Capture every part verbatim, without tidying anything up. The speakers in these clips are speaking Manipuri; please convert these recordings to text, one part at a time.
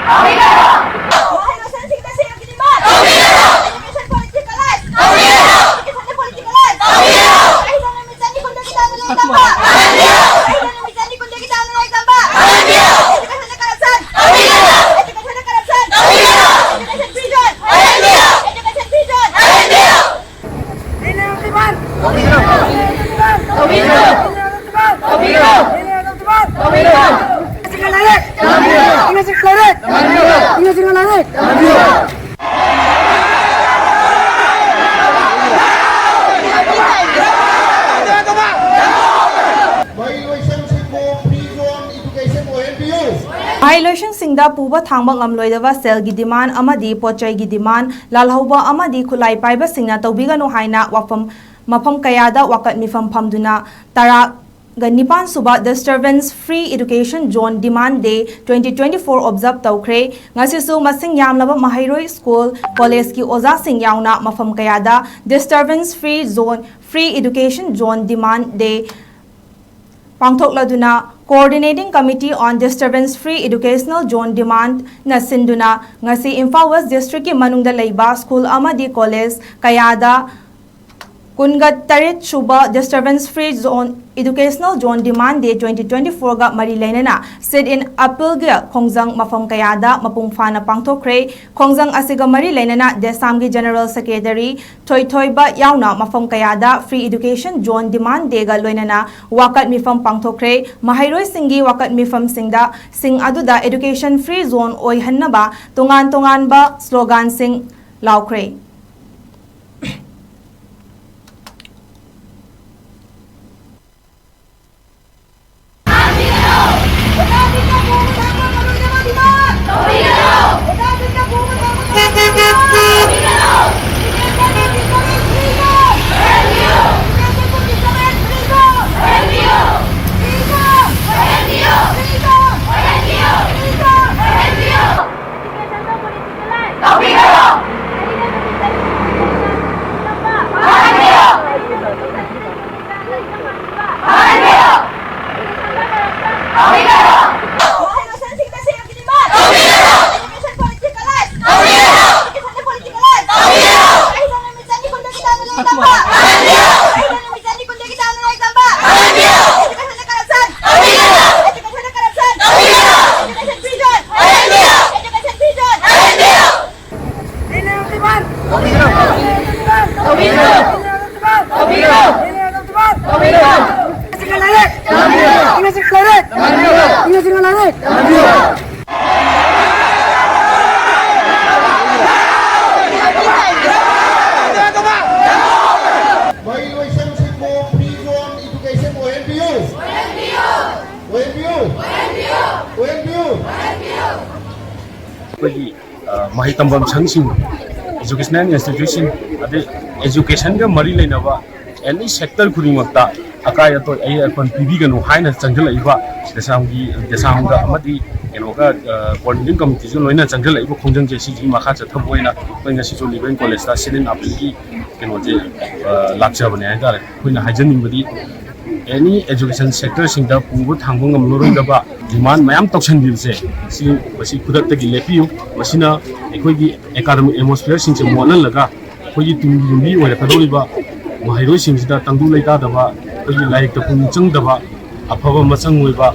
ꯃꯍꯩꯔꯣꯏꯁꯪꯁꯤꯡꯗ ꯁꯦꯜꯒꯤ demand ꯇꯧꯕꯤꯒꯅꯨ꯫ Education politicalize ꯇꯧꯕꯤꯒꯅꯨ꯫ Education politicalize ꯇꯧꯕꯤꯒꯅꯨ꯫ ꯆꯍꯤ ꯅꯨꯃꯤꯠ ꯆꯅꯤ ꯀꯨꯟꯗꯒꯤ ꯇꯥꯅ ꯂꯥꯏꯔꯤꯛ ꯇꯝꯕ ꯆꯍꯤ ꯅꯨꯃꯤꯠ ꯆꯅꯤ ꯀꯨꯟꯗꯒꯤ ꯇꯥꯅ ꯂꯥꯏꯔꯤꯛ ꯇꯝꯕ Education corruption ꯇꯧꯕꯤꯒꯅꯨ꯫ Education corruption ꯇꯧꯕꯤꯒꯅꯨ꯫ Education free zone Education free zone ꯃꯍꯩꯂꯣꯏꯁꯪꯁꯤꯡꯕꯨ free zone education ꯑꯣꯏꯍꯟꯕꯤꯌꯨ꯫ ꯃꯍꯩꯂꯣꯏꯁꯪꯁꯤꯡꯗ ꯄꯨꯕ ꯊꯥꯡꯕ ꯉꯝꯂꯣꯏꯗꯕ ꯁꯦꯜꯒꯤ demand ꯑꯃꯗꯤ ꯄꯣꯠꯆꯩꯒꯤ demand, ꯂꯥꯜꯍꯧꯕ ꯑꯃꯗꯤ ꯈꯨꯠꯂꯥꯏ ꯄꯥꯏꯕꯁꯤꯡꯅ ꯇꯧꯕꯤꯒꯅꯨ ꯍꯥꯏꯅ ꯋꯥꯐꯝ, ꯃꯐꯝ ꯀꯌꯥꯗ ꯋꯥꯀꯠ ꯃꯤꯐꯝ ꯐꯝꯗꯨꯅ ꯇꯔꯥ ꯒ ꯅꯤꯄꯥꯟ ꯁꯨꯕ Disturbance Free Education Zone Demand Day twenty twenty-four observe ꯇꯧꯈ꯭ꯔꯦ꯫ ꯉꯁꯤꯁꯨ ꯃꯁꯤꯡ ꯌꯥꯝꯂꯕ ꯃꯍꯩꯔꯣꯏ, ꯁ꯭ꯀꯨꯜ, ꯀꯣꯂꯦꯖꯀꯤ ꯑꯣꯖꯥꯁꯤꯡ ꯌꯥꯎꯅ ꯃꯐꯝ ꯀꯌꯥꯗ Disturbance Free Zone, Free Education Zone Demand Day ꯄꯥꯡꯊꯣꯛꯂꯗꯨꯅ Coordinating Committee on Disturbance Free Educational Zone Demand ꯅ ꯁꯤꯟꯗꯨꯅ ꯉꯁꯤ ꯏꯝꯐꯥꯜ ꯋꯦꯁ ꯗꯤꯁꯇ꯭ꯔꯤꯛꯀꯤ ꯃꯅꯨꯡꯗ ꯂꯩꯕ ꯁ꯭ꯀꯨꯜ ꯑꯃꯗꯤ ꯀꯣꯂꯦꯖ ꯀꯌꯥꯗ ꯀꯨꯟꯒ ꯇꯔꯦꯠ ꯁꯨꯕ Disturbance Free Zone, Educational Zone Demand Day twenty twenty-four ꯒ ꯃꯔꯤ ꯂꯩꯅꯅ sit-in appeal ꯒꯤ ꯈꯣꯡꯖꯪ ꯃꯐꯝ ꯀꯌꯥꯗ ꯃꯄꯨꯡ ꯐꯥꯅ ꯄꯥꯡꯊꯣꯛꯈ꯭ꯔꯦ꯫ ꯈꯣꯡꯖꯪ ꯑꯁꯤꯒ ꯃꯔꯤ ꯂꯩꯅꯅ ꯗꯦꯁꯥꯝꯒꯤ General Secretary ꯊꯣꯏꯊꯣꯏꯕ ꯌꯥꯎꯅ ꯃꯐꯝ ꯀꯌꯥꯗ Free Education Zone Demand Day ꯒ ꯂꯣꯏꯅꯅ ꯋꯥꯀꯠ ꯃꯤꯐꯝ ꯄꯥꯡꯊꯣꯛꯈ꯭ꯔꯦ꯫ ꯃꯍꯩꯔꯣꯏꯁꯤꯡꯒꯤ ꯋꯥꯀꯠ ꯃꯤꯐꯝꯁꯤꯡꯗ, ꯁꯤꯡ ꯑꯗꯨꯗ Education Free Zone ꯑꯣꯏꯍꯟꯅꯕ ꯇꯣꯉꯥꯟ ꯇꯣꯉꯥꯟꯕ slogan ꯁꯤꯡ ꯂꯥꯎꯈ꯭ꯔꯦ꯫ ꯏꯪꯂꯤꯁ ꯂꯥꯏꯔꯤꯛ! ꯃꯍꯩꯂꯣꯏꯁꯪꯁꯤꯡꯕꯨ free zone education ꯑꯣꯏꯍꯟꯕꯤꯌꯨ꯫ ꯑꯣꯏꯍꯟꯕꯤꯌꯨ꯫ ꯑꯣꯏꯍꯟꯕꯤꯌꯨ꯫ ꯑꯩꯈꯣꯏꯒꯤ, ꯑ, ꯃꯍꯩ ꯇꯝꯐꯝ ꯁꯪꯁꯤꯡ, educational institution, ꯑꯗꯩ educationꯒ ꯃꯔꯤ ꯂꯩꯅꯕ any sector ꯈꯨꯗꯤꯡꯃꯛꯇ ꯑꯀꯥꯏ ꯑꯇꯣꯏ ꯑꯌꯦꯠ ꯑꯄꯟ ꯄꯤꯕꯤꯒꯅꯨ ꯍꯥꯏꯅ ꯆꯪꯁꯤꯜꯂꯛꯏꯕ ꯗꯦꯁꯥꯝꯒꯤ, ꯗꯦꯁꯥꯝꯒ ꯑꯃꯗꯤ ꯀꯩꯅꯣꯒ, ꯑ, coordinating committeeꯁꯨ ꯂꯣꯏꯅ ꯆꯪꯁꯤꯜꯂꯛꯏꯕ ꯈꯣꯡꯖꯪꯁꯦ ꯁꯤꯒꯤ ꯃꯈꯥ ꯆꯠꯊꯕ ꯑꯣꯏꯅ ꯑꯩꯈꯣꯏ ꯉꯁꯤꯁꯨ ꯂꯤꯕꯔ ꯀꯣꯂꯦꯖꯇ sit-in ꯑꯥꯄꯤꯜꯒꯤ ꯀꯩꯅꯣꯁꯦ, ꯑ, ꯂꯥꯛꯆꯕꯅꯦ ꯍꯥꯏꯇꯥꯔꯦ꯫ ꯑꯩꯈꯣꯏꯅ ꯍꯥꯏꯖꯅꯤꯡꯕꯗꯤ any education sectorꯁꯤꯡꯗ ꯄꯨꯕ ꯊꯥꯡꯕ ꯉꯝꯂꯔꯣꯏꯗꯕ demand ꯃꯌꯥꯝ ꯇꯧꯁꯟꯕꯤꯕꯁꯦ ꯁꯤ, ꯃꯁꯤ ꯈꯨꯗꯛꯇꯒꯤ ꯂꯦꯞꯄꯤꯌꯨ꯫ ꯃꯁꯤꯅ ꯑꯩꯈꯣꯏꯒꯤ academic atmosphereꯁꯤꯡꯁꯦ ꯃꯣꯠꯍꯜꯂꯒ ꯑꯩꯈꯣꯏꯒꯤ ꯇꯨꯡꯒꯤ ꯌꯨꯝꯕꯤ ꯑꯣꯏꯔꯛꯀꯗꯧꯔꯤꯕ ꯃꯍꯩꯔꯣꯏꯁꯤꯡꯁꯤꯗ ꯇꯪꯗꯨ ꯂꯩꯇꯥꯗꯕ, ꯑꯩꯈꯣꯏꯒꯤ ꯂꯥꯏꯔꯤꯛꯇ ꯄꯨꯛꯅꯤꯡ ꯆꯪꯗꯕ, ꯑꯐꯕ ꯃꯆꯪ ꯑꯣꯏꯕ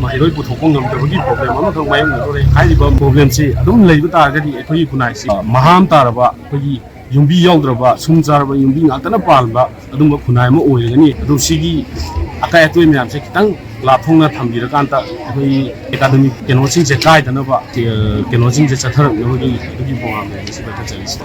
ꯃꯍꯩꯔꯣꯏ ꯄꯨꯊꯣꯛꯄ ꯉꯝꯗꯕꯒꯤ problem ꯑꯃꯈꯛ ꯃꯥꯌꯣꯛꯅꯗꯧꯔꯦ꯫ ꯍꯥꯏꯔꯤꯕ problemꯁꯤ ꯑꯗꯨꯝ ꯂꯩꯕ ꯇꯥꯔꯒꯗꯤ ꯑꯩꯈꯣꯏꯒꯤ ꯈꯨꯟꯅꯥꯏꯁꯤ ꯃꯍꯥ ꯑꯃ ꯇꯥꯔꯕ, ꯑꯩꯈꯣꯏꯒꯤ ꯌꯨꯝꯕꯤ ꯌꯥꯎꯗ꯭ꯔꯕ, ꯁꯨꯝ ꯆꯥꯔꯕ ꯌꯨꯝꯕꯤ ꯉꯥꯛꯇꯅ ꯄꯥꯟꯕ ꯑꯗꯨꯝꯕ ꯈꯨꯟꯅꯥꯏ ꯑꯃ ꯑꯣꯏꯔꯒꯅꯤ꯫ ꯑꯗꯨ ꯁꯤꯒꯤ ꯑꯀꯥꯏ ꯑꯇꯣꯏ ꯃꯌꯥꯝꯁꯦ ꯈꯤꯇꯪ ꯂꯥꯞꯊꯣꯛꯅ ꯊꯝꯕꯤꯔꯀꯥꯟꯗ ꯑꯩꯈꯣꯏꯒꯤ academic ꯀꯩꯅꯣꯁꯤꯡꯁꯦ ꯀꯥꯏꯗꯅꯕ, ꯑ, ꯀꯩꯅꯣꯁꯤꯡꯁꯦ ꯆꯠꯊꯔꯛꯅꯕꯒꯤ ꯑꯗꯨꯒꯤ ꯄ꯭ꯔꯣꯒ꯭ꯔꯥꯝꯅꯦ ꯉꯁꯤ ꯄꯥꯏꯈꯠꯆꯔꯤꯁꯦ꯫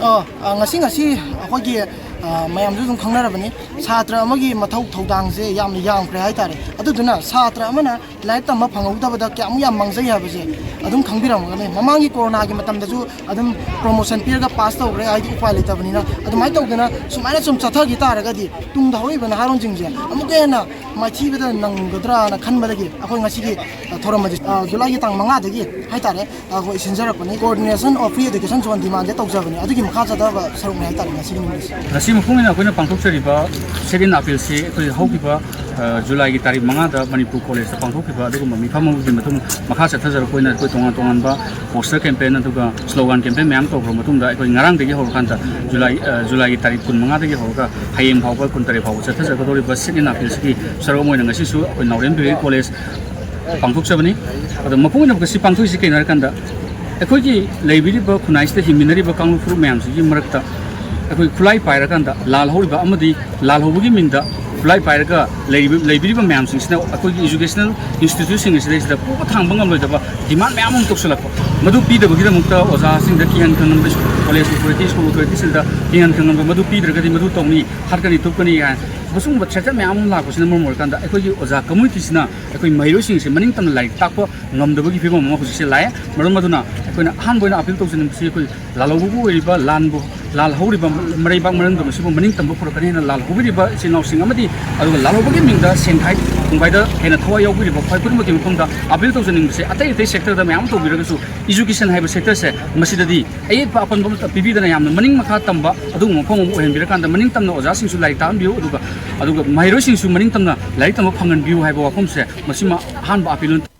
ꯑ, ꯑ, ꯉꯁꯤ, ꯉꯁꯤ ꯑꯩꯈꯣꯏꯒꯤ, ꯑ, ꯃꯌꯥꯝꯁꯨ ꯑꯗꯨꯝ ꯈꯪꯅꯔꯕꯅꯤ, ꯁꯥꯇ꯭ꯔ ꯑꯃꯒꯤ ꯃꯊꯧ ꯊꯧꯗꯥꯡꯁꯦ ꯌꯥꯝꯅ ꯌꯥꯝꯈ꯭ꯔꯦ ꯍꯥꯏꯇꯥꯔꯦ꯫ ꯑꯗꯨꯗꯨꯅ ꯁꯥꯇ꯭ꯔ ꯑꯃꯅ ꯂꯥꯏꯔꯤꯛ ꯇꯝꯕ ꯐꯪꯍꯧꯗꯕꯗ ꯀꯌꯥꯃꯨꯛ ꯌꯥꯝ ꯃꯥꯡꯖꯩ ꯍꯥꯏꯕꯁꯦ ꯑꯗꯨꯝ ꯈꯪꯕꯤꯔꯝꯒꯅꯤ꯫ ꯃꯃꯥꯡꯒꯤ ꯀꯣꯔꯣꯅꯥꯒꯤ ꯃꯇꯝꯗꯁꯨ ꯑꯗꯨꯝ promotion ꯄꯤꯔꯒ pass ꯇꯧꯈ꯭ꯔꯦ, ꯍꯥꯏꯗꯤ ꯎꯄꯥꯏ ꯂꯩꯇꯕꯅꯤꯅ꯫ ꯑꯗꯨꯃꯥꯏꯅ ꯇꯧꯗꯅ ꯁꯨꯃꯥꯏꯅ ꯁꯨꯝ ꯆꯠꯊꯈꯤ ꯇꯥꯔꯒꯗꯤ ꯇꯨꯡꯗ ꯍꯧꯔꯛꯏꯕ ꯅꯍꯥꯔꯣꯟꯁꯤꯡꯁꯦ ꯑꯃꯨꯛꯀ ꯍꯦꯟꯅ ꯃꯥꯏꯊꯤꯕꯗ ꯅꯪꯒꯗ꯭ꯔꯥꯅ ꯈꯟꯕꯗꯒꯤ ꯑꯩꯈꯣꯏ ꯉꯁꯤꯒꯤ, ꯑ, ꯊꯧꯔꯝ ꯑꯁꯤ, ꯑ, ꯖꯨꯂꯥꯏꯒꯤ ꯇꯥꯡ ꯃꯉꯥꯗꯒꯤ ꯍꯥꯏꯇꯥꯔꯦ, ꯑꯩꯈꯣꯏ ꯁꯤꯟꯖꯔꯛꯄꯅꯤ꯫ Coordination of Free Education Zone demandꯁꯦ ꯇꯧꯖꯕꯅꯤ꯫ ꯑꯗꯨꯒꯤ ꯃꯈꯥ ꯆꯠꯊꯕ ꯁꯔꯨꯛꯅꯤ ꯍꯥꯏꯇꯥꯔꯦ ꯉꯁꯤꯒꯤ ꯅꯨꯃꯤꯠꯁꯤ꯫ ꯉꯁꯤ ꯃꯄꯨꯡ ꯑꯣꯏꯅ ꯑꯩꯈꯣꯏꯅ ꯄꯥꯡꯊꯣꯛꯆꯔꯤꯕ sit-in ꯑꯥꯄꯤꯜꯁꯤ ꯑꯩꯈꯣꯏ ꯍꯧꯈꯤꯕ, ꯑ, ꯖꯨꯂꯥꯏꯒꯤ ꯇꯥꯔꯤꯛ ꯃꯉꯥꯗ ꯃꯅꯤꯄꯨꯔ ꯀꯣꯂꯦꯖꯇ ꯄꯥꯡꯊꯣꯛꯈꯤꯕ ꯑꯗꯨꯒꯨꯝꯕ ꯃꯤꯐꯝ ꯑꯃꯒꯤ ꯃꯇꯨꯡ ꯃꯈꯥ ꯆꯠꯊꯖꯔꯛꯄ ꯑꯣꯏꯅ ꯑꯩꯈꯣꯏ ꯇꯣꯉꯥꯟ ꯇꯣꯉꯥꯟꯕ poster campaign ꯑꯗꯨꯒ slogan campaign ꯃꯌꯥꯝ ꯇꯧꯈ꯭ꯔꯕ ꯃꯇꯨꯡꯗ ꯑꯩꯈꯣꯏ ꯉꯔꯥꯡꯗꯒꯤ ꯍꯧꯔꯀꯥꯟꯗ ꯖꯨꯂꯥꯏ, ꯑ, ꯖꯨꯂꯥꯏꯒꯤ ꯇꯥꯔꯤꯛ ꯀꯨꯟ ꯃꯉꯥꯗꯒꯤ ꯍꯧꯔꯒ ꯍꯌꯦꯡ ꯐꯥꯎꯕ ꯀꯨꯟ ꯇꯔꯦꯠ ꯐꯥꯎꯕ ꯆꯠꯊꯖꯒꯗꯧꯔꯤꯕ sit-in ꯑꯥꯄꯤꯜꯁꯤꯒꯤ ꯁꯔꯨꯛ ꯑꯃ ꯑꯣꯏꯅ ꯉꯁꯤꯁꯨ ꯑꯩꯈꯣꯏ ꯅꯥꯎꯔꯦꯝ ꯕꯤ ꯑꯦ ꯀꯣꯂꯦꯖ ꯄꯥꯡꯊꯣꯛꯆꯕꯅꯤ꯫ ꯑꯗꯣ ꯃꯄꯨꯡ ꯑꯣꯏꯅ ꯉꯁꯤ ꯄꯥꯡꯊꯣꯛꯏꯁꯤ ꯀꯩꯅꯣ ꯍꯥꯏꯔꯀꯥꯟꯗ ꯑꯩꯈꯣꯏꯒꯤ ꯂꯩꯕꯤꯔꯤꯕ ꯈꯨꯟꯅꯥꯏꯁꯤꯗ ꯍꯤꯡꯃꯤꯟꯅꯔꯤꯕ ꯀꯥꯡꯂꯨꯞ ꯐꯨꯔꯨꯞ ꯃꯌꯥꯝꯁꯤꯒꯤ ꯃꯔꯛꯇ ꯑꯩꯈꯣꯏ ꯈꯨꯠꯂꯥꯏ ꯄꯥꯏꯔꯀꯥꯟꯗ ꯂꯥꯜꯍꯧꯔꯤꯕ ꯑꯃꯗꯤ ꯂꯥꯜꯍꯧꯕꯒꯤ ꯃꯤꯡꯗ ꯈꯨꯠꯂꯥꯏ ꯄꯥꯏꯔꯒ ꯂꯩꯔꯤꯕ, ꯂꯩꯕꯤꯔꯤꯕ ꯃꯌꯥꯝꯁꯤꯡꯁꯤꯅ ꯑꯩꯈꯣꯏꯒꯤ educational institutionꯁꯤꯡ ꯑꯁꯤꯗꯩꯁꯤꯗ ꯄꯨꯕ ꯊꯥꯡꯕ ꯉꯝꯂꯣꯏꯗꯕ demand ꯃꯌꯥꯝ ꯑꯃ ꯇꯧꯁꯤꯜꯂꯛꯄ꯫ ꯃꯗꯨ ꯄꯤꯗꯕꯒꯤꯗꯃꯛꯇ ꯑꯣꯖꯥꯁꯤꯡꯗ ꯀꯤꯍꯟ ꯈꯪꯍꯟꯕ, college authority, school authorityꯁꯤꯡꯗ ꯀꯤꯍꯟ ꯈꯪꯍꯟꯕ, ꯃꯗꯨ ꯄꯤꯗ꯭ꯔꯒꯗꯤ ꯃꯗꯨ ꯇꯧꯅꯤ, ꯍꯥꯠꯀꯅꯤ, ꯇꯨꯞꯀꯅꯤ ꯍꯥꯏꯅ꯫ ꯃꯁꯤꯒꯨꯝꯕ threat ꯃꯌꯥꯝ ꯑꯃ ꯂꯥꯛꯄꯁꯤꯅ ꯃꯔꯝ ꯑꯣꯏꯔꯀꯥꯟꯗ ꯑꯩꯈꯣꯏꯒꯤ ꯑꯣꯖꯥ communityꯁꯤꯅ ꯑꯩꯈꯣꯏ ꯃꯍꯩꯔꯣꯏꯁꯤꯡꯁꯦ ꯃꯅꯤꯡ ꯇꯝꯅ ꯂꯥꯏꯔꯤꯛ ꯇꯥꯛꯄ ꯉꯝꯗꯕꯒꯤ ꯐꯤꯕꯝ ꯑꯃ ꯍꯧꯖꯤꯛꯁꯦ ꯂꯥꯛꯑꯦ꯫ ꯃꯔꯝ ꯑꯗꯨꯅ ꯑꯩꯈꯣꯏꯅ ꯑꯍꯥꯟꯕ ꯑꯣꯏꯅ appeal ꯇꯧꯖꯅꯤꯡꯕꯁꯤ ꯑꯩꯈꯣꯏ ꯂꯥꯜꯍꯧꯕꯕꯨ ꯑꯣꯏꯔꯤꯕ ꯂꯥꯟꯕꯨ, ꯂꯥꯜꯍꯧꯔꯤꯕ ꯃꯔꯩꯕꯥꯛ ꯃꯔꯝꯗꯝ ꯑꯁꯤꯕꯨ ꯃꯅꯤꯡ ꯇꯝꯕ ꯄꯨꯔꯛꯀꯅꯤ ꯍꯥꯏꯅ ꯂꯥꯜꯍꯧꯕꯤꯔꯤꯕ ꯏꯆꯤꯜ ꯏꯅꯥꯎꯁꯤꯡ ꯑꯃꯗꯤ ꯑꯗꯨꯒ ꯂꯥꯜꯍꯧꯕꯒꯤ ꯃꯤꯡꯗ ꯁꯦꯟꯈꯥꯏ ꯄꯨꯡꯈꯥꯏꯗ ꯍꯦꯟꯅ ꯊꯋꯥꯏ ꯌꯥꯎꯕꯤꯔꯤꯕ ꯈ꯭ꯋꯥꯏ ꯄꯨꯝꯅꯃꯛꯀꯤ ꯃꯐꯝꯗ appeal ꯇꯧꯖꯅꯤꯡꯕꯁꯦ, ꯑꯇꯩ ꯑꯇꯩ sectorꯗ ꯃꯌꯥꯝ ꯑꯃ ꯇꯧꯕꯤꯔꯒꯁꯨ education ꯍꯥꯏꯕ sectorꯁꯦ ꯃꯁꯤꯗꯗꯤ ꯑꯌꯦꯠꯄ ꯑꯄꯟꯕ ꯑꯃꯠꯇ ꯄꯤꯕꯤꯗꯅ ꯌꯥꯝꯅ ꯃꯅꯤꯡ ꯃꯈꯥ ꯇꯝꯕ ꯑꯗꯨꯒꯨꯝꯕ ꯃꯐꯝ ꯑꯃ ꯑꯣꯏꯍꯟꯕꯤꯔꯀꯥꯟꯗ ꯃꯅꯤꯡ ꯇꯝꯅ ꯑꯣꯖꯥꯁꯤꯡꯁꯨ ꯂꯥꯏꯔꯤꯛ ꯇꯥꯛꯍꯟꯕꯤꯌꯨ, ꯑꯗꯨꯒ, ꯑꯗꯨꯒ ꯃꯍꯩꯔꯣꯏꯁꯤꯡꯁꯨ ꯃꯅꯤꯡ ꯇꯝꯅ ꯂꯥꯏꯔꯤꯛ ꯇꯝꯕ ꯐꯪꯍꯟꯕꯤꯌꯨ ꯍꯥꯏꯕ ꯋꯥꯐꯝꯁꯦ ꯃꯁꯤꯃ ꯑꯍꯥꯟꯕ appeal ꯑꯣꯏꯅ